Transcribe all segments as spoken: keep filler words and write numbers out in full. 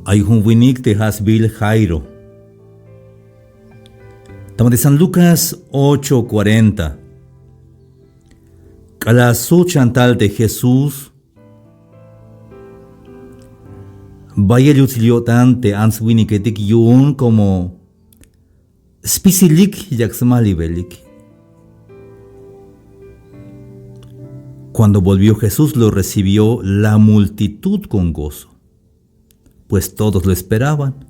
Ay jun winik te ja' sbiil Jairo. Ta ma te San Lucas ocho cuarenta. K'alal sut xan tal te Jesús, bayel yutsil yo'tan te ants winiketik yu'un como spisilik yak smajlibelik. Cuando volvió Jesús, lo recibió la multitud con gozo, pues todos lo esperaban.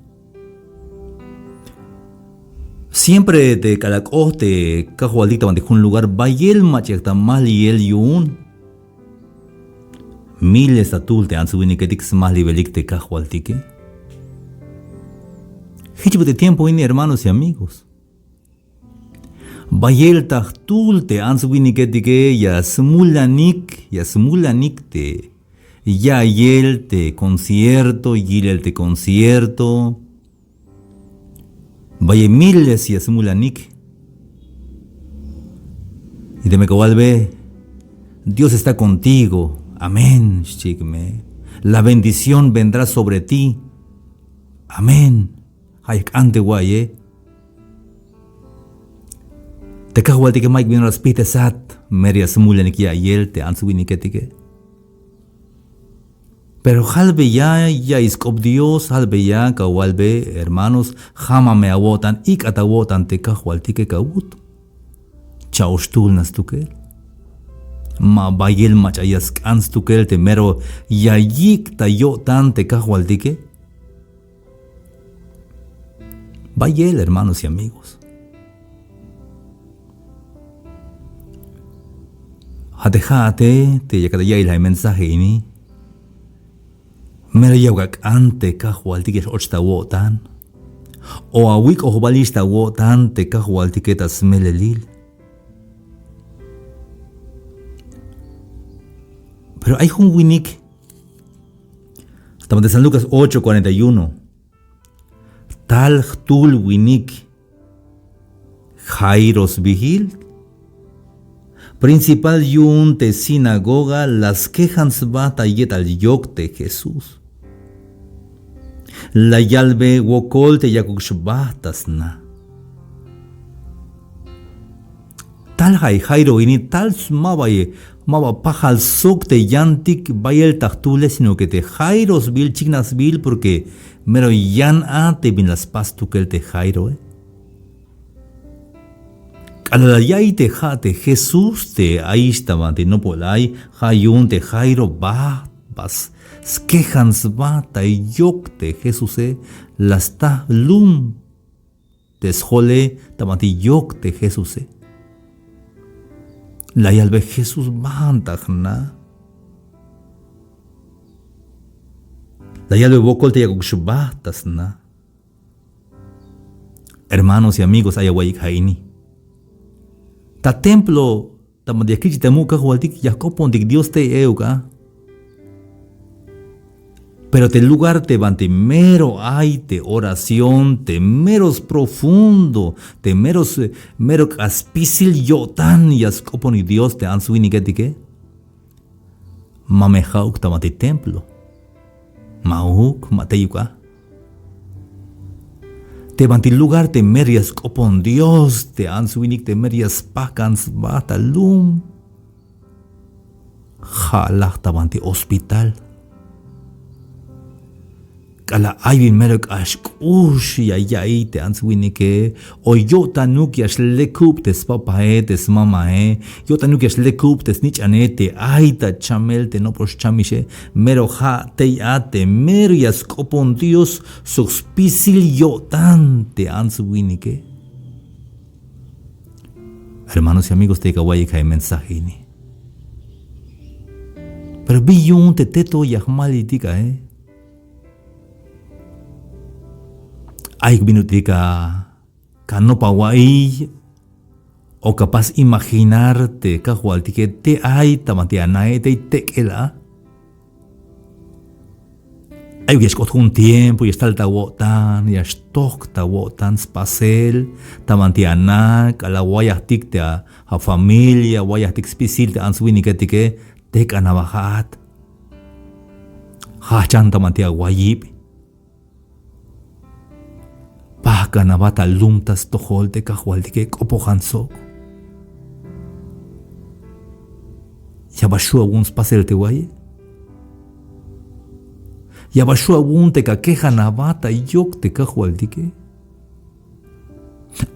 Siempre te k'alal k'ot te Kajwaltik ta banti jun lugar, bayel mach'a yak ta majliyel yu'un. Miles ta jtul te ants winiketik smajlibelik te Kajwaltike. Jich bi te tiempo ini, hermanos y amigos. Bayel ta jtul te ants winiketike ya smulanik, ya smulanik te ya'iyel te concierto, yilel te concierto. Bayel miles ya smulanik. Y teme kawalbe, Dios está contigo. Amén, xchiik me. La bendición vendrá sobre ti. Amén. Ja' ya jk'an te wa'iye. Te Kajwaltike ma'yuk bin ora spijtesat, mero ya smulanik ya'iyel te ants winiketike. Pero jalbeya ya'iy sk'op Dios, jalbeya kawalbe, hermanos, ja' ma me awo'tan, ik'at awo'tan te Kajwaltike kawut. Cha'oxtul nax stukel. Ma bayel mach'a ya sk'an stukel te mero ya yik' ta yo'tan te Kajwaltike. Bayel, hermanos y amigos. Ja' te ja'ate te yakat ta ya'iyel ja' mensaje ini, mero ya awak' ak'an te Kajwaltik ya x-och ta awo'tan, o awik'ojbalix ta awo'tan te Kajwaltike ta smelelil. Pero ay jun winik, ta ma te San Lucas ocho cuarenta y uno, tal jtul winik, Jairo sbiil, principal yu'un te sinagoga, la skejan sba ta yetal yok te Jesús. La yalbe wokol te yakuk xbajt ta sna. Tal ja' Jairo ini, tal s-, maba, maba pajal sok te yantik bayel ta jtule, sino que te Jairo sbiil, chiknaj sbiil, porque mero yan a te bin la spas stukel te Jairoe. K'alal la ya'iy te ja' te Jesús te ayix ta banti nopol ay, ja' yu'un te Jairo bajt, bajt skejan sba ta yok te Jesuse, la sta lum te sjole ta banti yok te Jesuse. La yalbe Jesús, bajt ta jna. La yalbe wokol te yakuk xbajt ta sna. Hermanos y amigos, ay awa'iyik ja' ini. Ta templo ta banti ya kich'tik ta muk' Kajwaltik, ya jk'opontik Dios tey euk a. Pero te lugar te banti mero ay te oración, te mero sprofundo, te mero s-, mero k'ax spisil yo'tan ya sk'oponik Dios te ants winiketike, ma me ja'uk ta banti templo. Ma'uk, ma teyuk a. Te banti lugar te mero ya sk'opon Dios te ants winik, te mero ya spajk'an sba ta lum, ja' laj ta banti hospital. K'alal ay bin mero k'ax k'ux ya ya'iy te ants winike, o yo'tanuk ya xlekub te spapae, te smamae, yo'tanuk ya xlekub te snich'ane te ay ta chamel te nopol xchamixe, mero ja' tey a te mero ya sk'opon Dios sok spisil yo'tan te ants winike. Hermanos y amigos, tey ya awa'iyik ja' mensaje ini. Pero bi yu'un te teto ya jmaliytik ae. Ayuk bin ut'il ka, kanop awa'iy, o ka pas imaginar te Kajwaltike te ay ta banti anae tey tek'el a. Ayuk ya xk'ot jun tiempo, ya xtal ta awo'tan, ya xtojk ta awo'tan spasel, ta banti ana, k'alal wayajtik te a, afamilia, wayajtik spisil te ants winiketike, tek'an aba ja'at. Jajchan ta banti awayib. Kan aba ta lum ta stojol te Kajwaltike, k'opojan sok. Ya bal xju' awu'un spasel te wa'iye. Ya bal xju' awu'un te kakejan aba ta yok te Kajwaltike.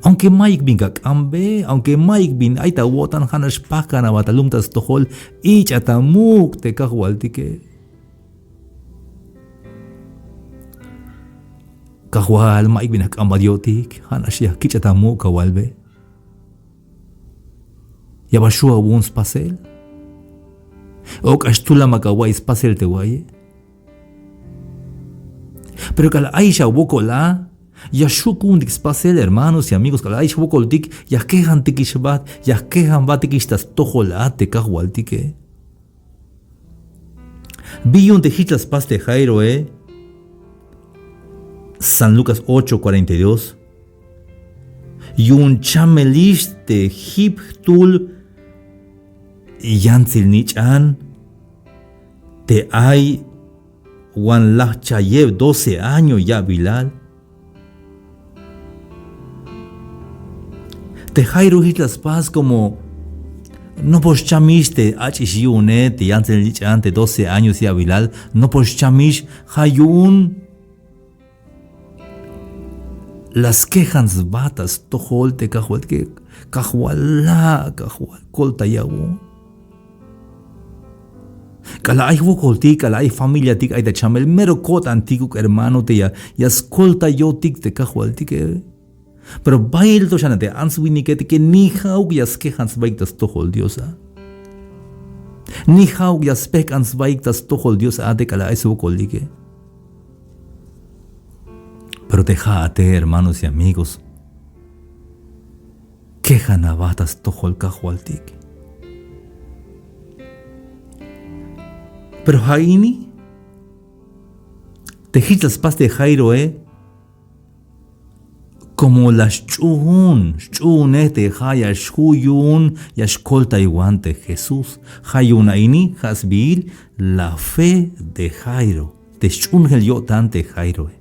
Aunque mayuk bin kak'ambe, aunque mayuk bin ay ta awo'tan, ja'nax pajkan aba ta lum ta stojol, ich'a ta muk' te Kajwaltike. Kajwal, mayuk bin ya jk'ambat yo'tik, ja'nax ya kich'a ta muk' kawalbe. Ya bal xju' awu'un spasel. O k'ax tulan ma kawa'iy spasel te wa'iye. Pero k'alal ayix awokol a, ya xju' ku'untik spasel, hermanos y amigos, k'alal ayix wokoltik, ya jkejantikix jbat, ya jkejan jbatikix ta stojol a te Kajwaltike. Bi yu'un te jich la spas te Jairoe. San Lucas ocho cuarenta y dos. Yu'un chamelix te jip jtul yantsil nich'an te ay wan lajchayeb doce año ya'bilal. Te Jairo jich la spas como nopol xchamix te ach'ix yu'une te yantsil nich'an te doce años ya'bilal, nopol xchamix, ja' yu'un la skejan sba ta stojol te Kajwaltike. Kajwal, la' Kajwal, koltayawon. K'alal ay jwokoltik, k'alal ay jfamiliatik ay ta chamel, mero ko'tantikuk hermano te ya, ya skoltayotik te Kajwaltike. Pero bayel to xan te ants winike te que ni ja'uk ya skejan sbaik ta stojol Dios a. Ni ja'uk ya spejk'an sbaik ta stojol Dios a te k'alal ay swokoltike. Pero te ja'ate, hermanos y amigos, kejan aba ta stojol Kajwaltik. Pero ja' ini te jich la spas te Jairoe, como la xch'uun, xch'uunej te ja' ya xju' yu'un ya xkoltaywan te Jesús. Ja' yu'un a ini ja' sbiil la fe de Jairo, te xch'uunjel yo'tan te Jairoe.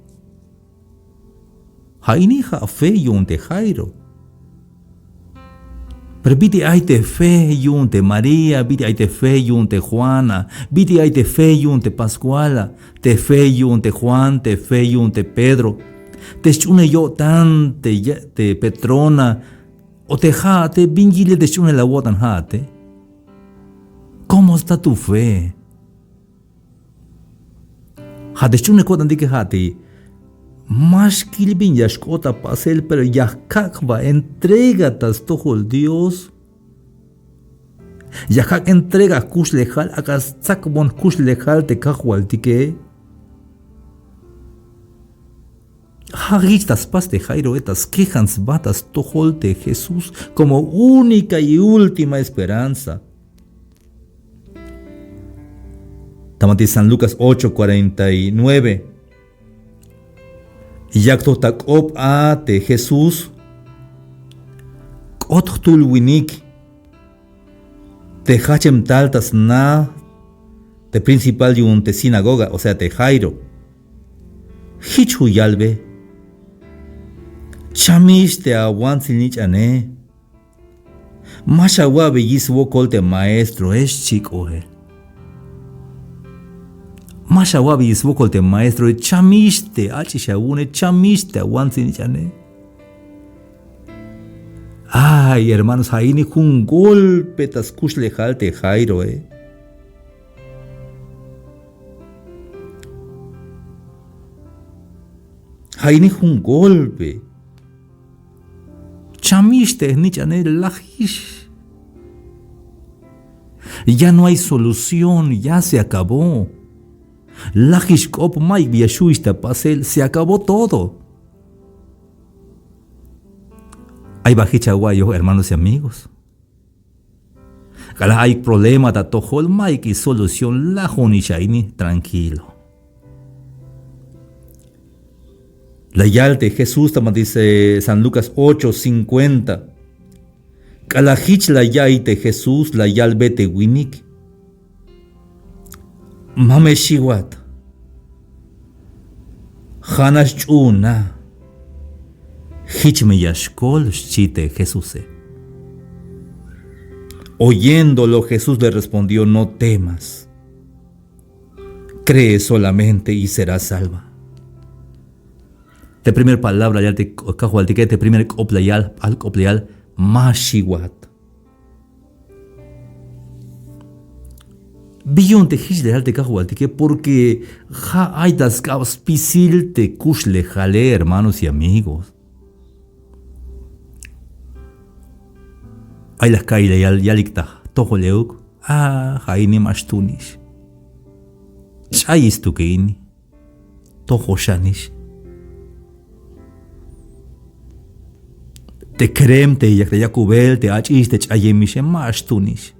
Ja' ini ja' fe yu'un te Jairo. Pero bit'il ay te fe yu'un te María, bit'il ay te fe yu'un te Juana, bit'il ay te fe yu'un te Pascuala, te fe yu'un te Juan, te fe yu'un te Pedro, te xch'uunel yo'tan te, te Petrona, o te ja'ate, bin yilel te xch'uunel awo'tan ja'ate. ¿Cómo está tu fe? Ja' te xch'uunel ko'tantike ja' te ma xkil bin ya xk'ot ta pasel, pero ya jkak' jba entrega ta stojol Dios. Ya jkak' entrega jkuxlejal, ak'a stsakbon jkuxlejal te Kajwaltike. Ja' jich ta spas te Jairoe, ta skejan sba ta stojol te Jesús como única y última esperanza. Ta banti San Lucas ocho cuarenta y nueve. Yak to ta k'op a te Jesús, k'ot jtul winik te jajchem tal ta sna te principal yu'un te sinagoga, o sea te Jairo. Jich ju' yalbe: Chamix te awantsil nich'ane. Ma xawa'beyix swokol te maestroe, xchi k'oel. Ma xawa'beyix swokol te maestroe, chamix te ach'ix awu'une, chamix te awantsil nich'ane. Ay hermanos, ja' ini jun golpe ta skuxlejal te Jairoe. Ja' ini jun golpe. Chamix te jnich'ane, lajix. Ya no hay solución, ya se acabó. Lajix k'op, mayuk bi ya xju'ix ta pasel, se acabó todo. Ay ba jich awa'iyoj, hermanos y amigos. K'alal ay problema ta atojol, mayuk solución, lajonix a ini, tranquilo. La yal te Jesús ta banti San Lucas ocho cincuenta. K'alal jich la ya'iy te Jesús, la yalbe te winik: Ma me xiwat. Ja'nax ch'uuna. Jich me ya xkol, xchi te Jesuse. Oyéndolo, Jesús le respondió: No temas. Cree solamente y serás salva. Te primer palabra la yal te Kajwaltike, te primer k'op la yal, p'al k'op la yal: Ma xiwat. Bi yu'un te jich la yal te Kajwaltike, porque ja' ay ta sk'ab spisil te kuxlejale, hermanos y amigos. Ay la jka'iy la yal, yalik ta jtojol euk: A, ja' ini ma xtuunix. Ch'ayix stukel ini. Tojoxanix. Te kerem te yak ta yakubel, te ach'ix te ch'ayemixe, ma xtuunix.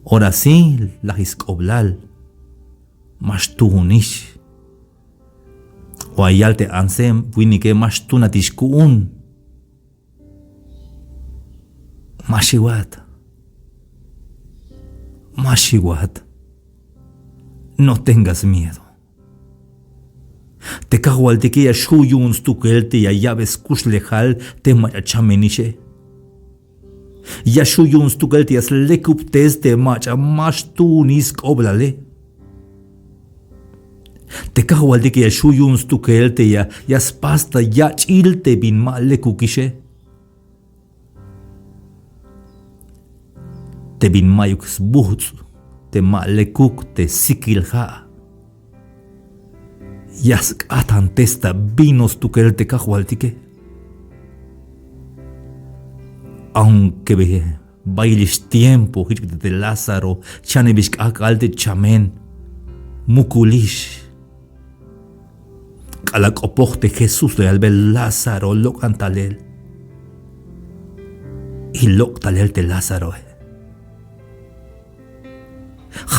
Ora sí, lajix sk'oblal. Ma xtuunix. O ay yal te antse winike: Ma xtuunatix ku'un. Ma xiwat. Ma xiwat. No tengas miedo. Te Kajwaltike ya xju' yu'un stukel te ya ya'be skuxlejal te mach'a chamenixe. Ya xju' yu'un stukel te ya slekubtes te mach'a ma xtuunix sk'oblale. Te Kajwaltike ya xju' yu'un stukel te ya, ya spas ta yach'il te bin ma lekukixe. Te bin mayuk sbujts', te ma lekuk te sikil ja'. Ya sk'atantes ta vino stukel te Kajwaltike. Aunque bayelix tiempo jich te Lázaro, chanebix k'ajk'al te chamen, mukulix. K'alal k'opoj te Jesús la yalbe: Lázaro, lok'an talel. Y lok' talel te Lázaroe.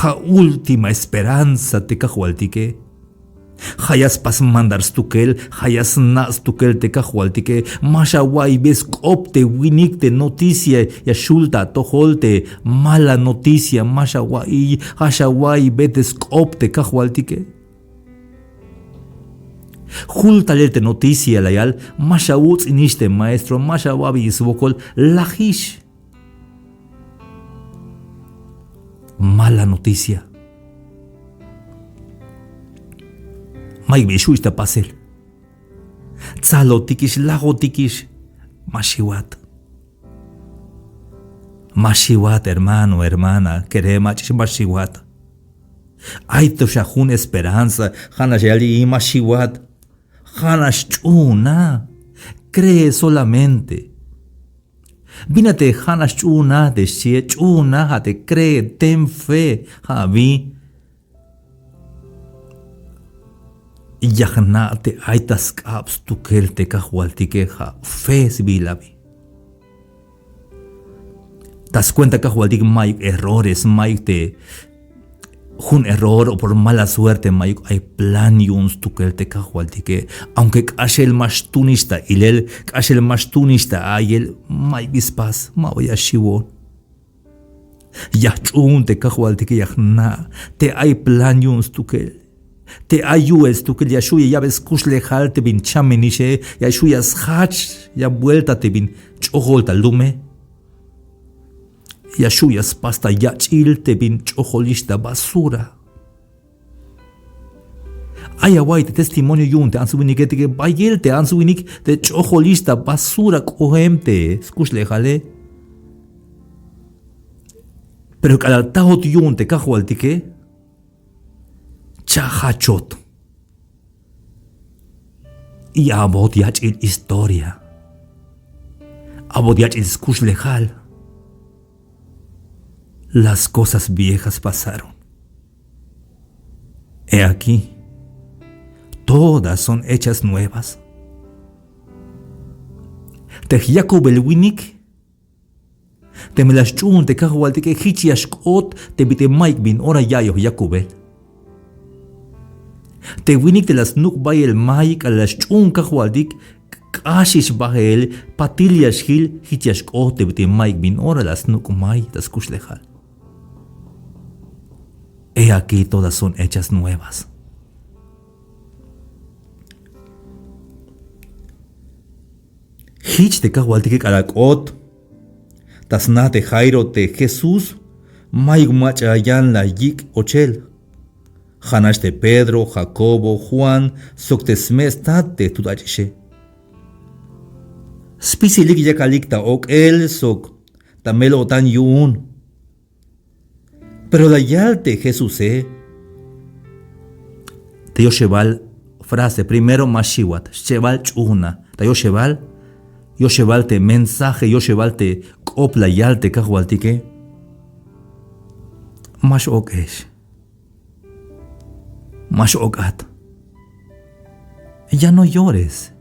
Ja' última esperanza te Kajwaltike. Ja' ya spas mandar stukel, ja' ya sna' stukel te Kajwaltike. Ma xawa'iybe sk'op te winik te noticia ya xul ta atojol, te mala noticia, ma xawa'iy, ja' xawa'iybe te sk'op te Kajwaltike. Jul talel te noticia la yal: Ma xawuts'inix te maestro, ma xawa'beyix swokol, lajix. Mala noticia. Mayuk bi xju' ta pasel. Tsalotikix, lajotikix, ma xiwat. Ma xiwat, hermano, hermana, kerem ach'ix, ma xiwat. Ay to xa jun esperanza, ja'nax ya yal: Ma xiwat. Ja'nax ch'uuna. Cree solamente. Bin a te ja'nax ch'uuna te xchie, ch'uuna, ja' te cree, ten fe, ja' abi. Ya jna' te ay ta sk'ab stukel te Kajwaltike, ja' fe sbiil abi. Ta skuenta Kajwaltik mayuk errores, mayuk te jun error o por mala suerte, mayuk, ay plan yu'un stukel te Kajwaltike. Aunque k'axel ma xtuunix ta ilel, k'axel ma xtuunix ta a'iyel, mayuk bi spas, maba ya xiwon. Ya jch'uun te Kajwaltike, ya jna' te ay plan yu'un stukel. Te ay yu'el stukel ya xju' ya ya'be skuxlejal te bin chamenixe, ya xju' ya sjach, ya vuelta te bin ch'ojol ta lume. Ya xju' ya spas ta yach'il te bin ch'ojolix ta basura. Ay awa'iy te testimonio yu'un te ants winike te bayel te ants winik te ch'ojolix ta basura k'oem te skuxlejale. Pero k'alal tajot yu'un te Kajwaltike, cha' jachot. Y a'bot yach'il historia. A'bot yach'il skuxlejal. Las cosas viejas pasaron. He aquí, todas son hechas nuevas. Te jyakubel winik, teme la xch'uun te Kajwaltike, jich ya xk'ot te bit'il mayuk bin ora ya'iyoj yakubel. Te winik te la snuk' bayel may k'alal la xch'uun Kajwaltik, k'axix bael, patil ya xjil, jich ya xk'ot te bit'il mayuk bin ora la snuk' may ta skuxlejal. He aquí, todas son hechas nuevas. Jich te kajwaltike k'alal k'ot ta sna te Jairo te Jesús, mayuk mach'a yan la yik' ochel. Ja'nax te Pedro, Jacobo, Juan sok te sme' stat te tut ach'ixe. Spisilik yakalik ta ok'el sok ta mel-o'tan yu'un. Pero la yal te Jesuse, te yoxebal frase, primero ma xiwat, schebal ch'uuna. Ta yoxebal, yoxebal te mensaje, yoxebal te k'op la yal te kajwaltike: Ma x-ok'ex. Ma x-ok'at. Ya no llores.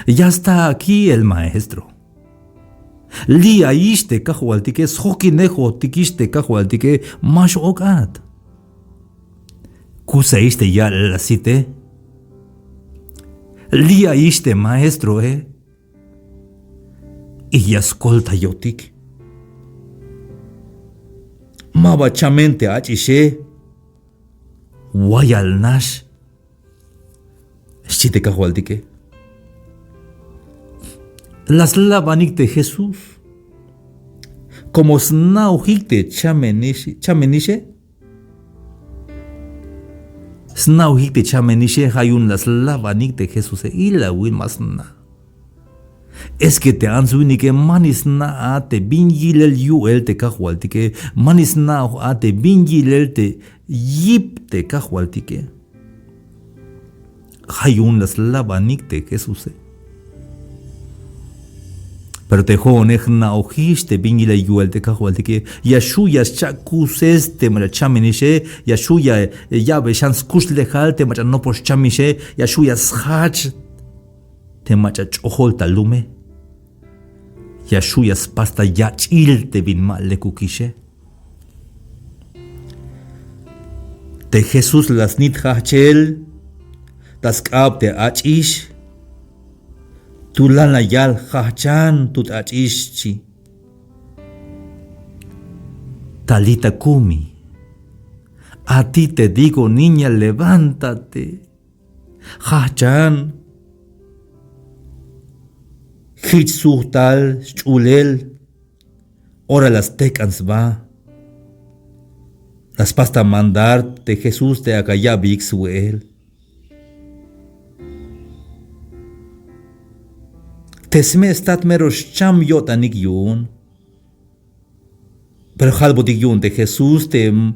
Ya está aquí el maestro. Li' ayix te kajwaltike, sjokinejotikix te kajwaltike, ma x-ok'at. Kuse'ix te ya'lel asite. Li' ayix te maestroe. Y ya skoltayotik. Maba chamen te ach'ixe. Wayal nax, xchi te kajwaltike. La slabanik te Jesús. Como sna'ojik te chamenixe, chamenixe. Sna'ojik te chamenixe, ja' yu'un la slabanik te Jesuse. Ilawil ma sna'. Es que te ants winike manix sna' a te bin yilel yu'el te kajwaltike, manix sna'oj a te bin yilel te yip te kajwaltike. Ja' yu'un la slabanik te Jesuse. Pero te jo'one jna'ojix te bin yilel yu'el te kajwaltike, ya xju' ya scha' kuses te mach'a chamenixe, ya xju' ya ya'be xan skuxlejal te mach'a nopox chamixe, ya xju' ya sjach te mach'a ch'ojol ta lume. Ya xju' ya spas ta yach'il te bin ma lekukixe. Te Jesús la snit jajchel ta sk'ab te ach'ix. Tulan la yal: Jajchan, tut ach'ix, xchi. Talita kumi, a ti te digo, niña, levántate. Jajchan. Jich sujtal sch'ulel. Ora la stejk'an sba. La spas ta mandar te Jesús te ak'a ya'beyik swe'el. Te sme' stat mero xcham yo'tanik yu'un. Pero jalbotik yu'un te Jesús te m-,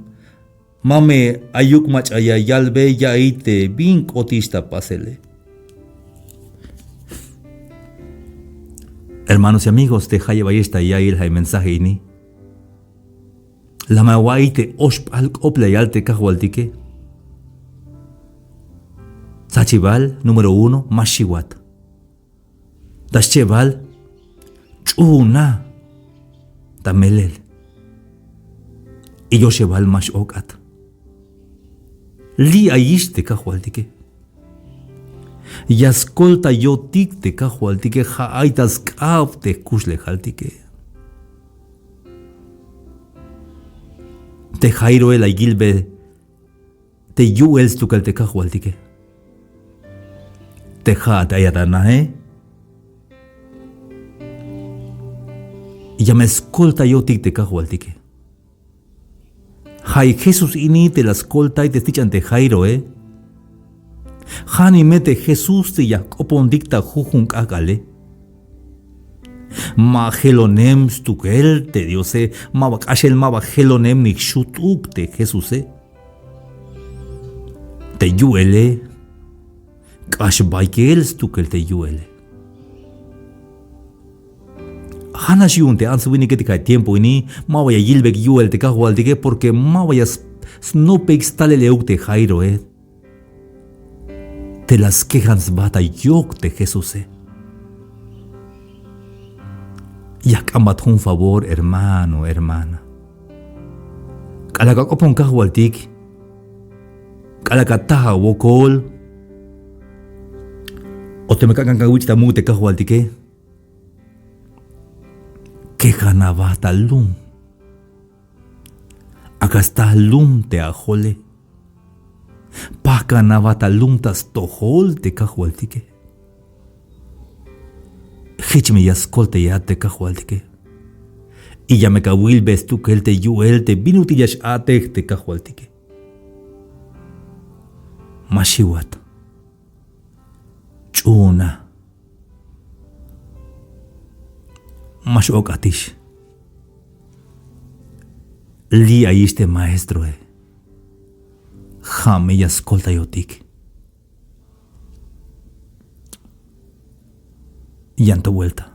ma me ayuk mach'a ya yalbe ya'iy te bin k'otix ta pasele. Hermanos y amigos, te jayeb ayex ta ya'iyel ja' mensaje ini, la me awa'iy te oxp'al k'op la yal te kajwaltike. Sachibal, número uno, ma xiwat. Ta schebal, ch'uuna ta melel. Y yoxebal, ma x-ok'at. Li' ayix te kajwaltike. Ya skoltayotik te kajwaltike, ja' ay ta sk'ab te jkuxlejaltike. Te Jairoe la yilbe te yu'el stukel te kajwaltike. Te ja'at ayat anae, ya me skoltayotik te kajwaltike. Ja'i Jesús ini te la skoltay te snich'an te Jairoe. Ja'nix me te Jesús te ya jk'opontik ta jujun k'ak'ale. Ma jelonem stukel te Diose, maba k'axel, maba jelonem, ni jxutuk te Jesuse. Te yu'ele k'ax bayel stukel te yu'ele. Ja'nax yu'un te ants winiketik ja' tiempo ini maba ya yilbeyik yu'el te kajwaltike, porque maba ya s-, snopbeyik stalel euk te Jairoe. Te la skejan sba ta yok te Jesuse. Ya jk'anbat jun favor, hermano, hermana. K'alal ak'a k'opon kajwaltik, k'alal ak'a taj awokol, o teme ak'a k'an awich' ta muk' te kajwaltike, kejan aba ta lum. Ak'a sta lum te ajole. Pajkan aba ta lum ta stojol te kajwaltike. Jich me ya skoltayat te Kajwaltike. Y ya me kawilbe stukel te yu'el te bin ut'il ya x-a'tej te Kajwaltike. Ma xiwat. Ch'uuna. Ma x-ok'atix. Li' ayix te maestroe. Ja' me ya skoltayotik. Yan to vuelta.